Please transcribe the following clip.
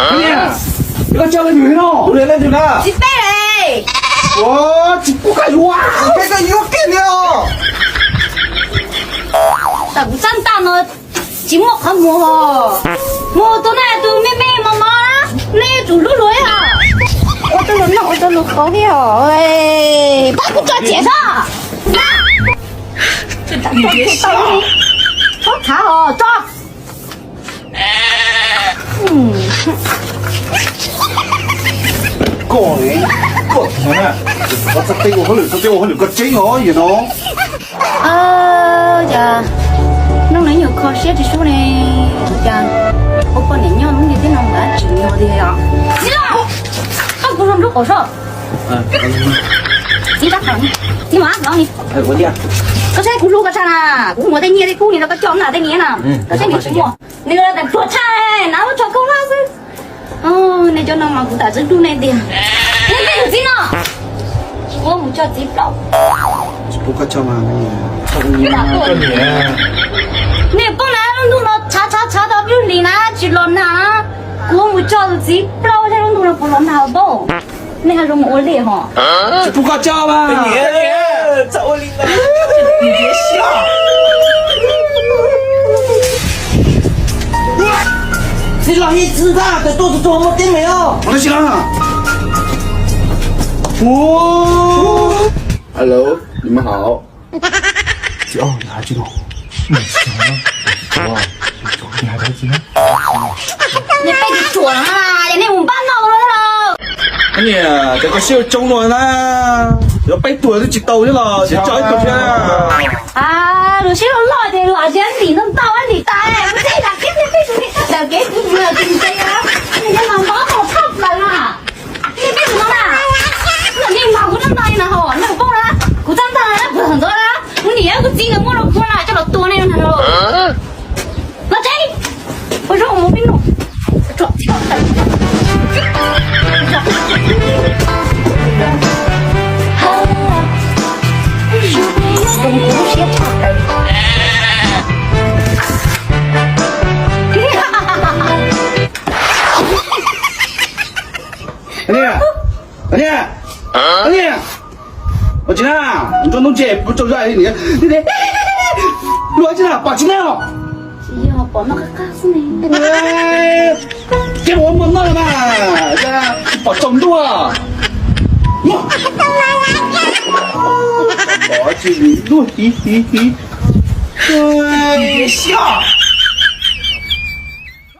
Koj coj leej twg no? Kuv niam leej twg na? Txiv peb le. Ua, tsis pub koj yuav. Peb koj yuav kiag li os. Tam kuv txaj ntaj no tsis muaj qhov muag. Mus tus na tus me me mos mos na, nej yuav tsum hlub luag os. Ua rau luag noj ua rau luag haus thiab os. Pab kuv tso ciam soj. Txhob khav os, tso. Koj, koj txhob txawj ua hauj lwm, txhob txawj ua hauj lwm koj tseeb os yog no. Cas hnub no nyuag kho siab tsis sub ne, cas ua poj niam nyob hnub niag thiab no mus dab tsi no tiag os. Txiv los, koj kuv hluas nraug qaum soj. Txiv, txiv mas no ni. Koj saib kuv hlub koj tshaj na, kuv muab tej nyiaj tej kub ni rau koj coj na, tej nyiaj na, koj saib nws tsis muaj, nws tas pluag tshaj na, lub tsho khaub hlab xwb. Nej cov no mas kuv tam tseeb hlub nej tiag. Nej tej txiv no, kuv mus coj txiv plaub. Tsis pub koj coj mas. Nej poob na, lub ntuj no tshav tshav tshav tau ib lub hlis na tsis los nag na, kuv mus coj tus txiv plaub thiab lub ntuj no puas los nag paub. Nej ho zoo mus ua liaj hos. Tsis pub koj coj mas. Txiv los ib txwm ntag, tes tuaj tus tuag muaj teeb meem os. Ua li si na. Hello, 你们好. Txiv, yog hais tsis no. Nej peb tsis ruam no na, yog nej mus npaj noj ua luaj thiab los? Niam, cov koj siab ua tsoo no na, yuav peb tuag twb tsis tau thiab los tsis tso ib tug thiab. Luag siab loj loj ces luag hais tias ntim ntau ntau ntim tas, kuv txij lam qhib nej peb tus niam tawm kev kuv mus los tsis ntse, nej cov no mob tau tshaj plaws na. Nej peb tus no na, nej mas kuv txaj ntaj no hos nej paub na, kuv txaj ntaj no puag thaum ntxov na, kuv niam kuv txiv nkawd muab rau kuv na coj los tua nej no. Los tsev, ua zaub mus peb noj. Niam, niam, niam, ua tsi na, nrog ntoo ntses puas tsaug zog li niam, luag tsi na pom tsis na. Tsis yog, pom noj qab qab xwb ne. Keb ua muaj noj mas, tsis pom tsaus ntuj. Pom tsis li luag hiv hiv hiv. Siab.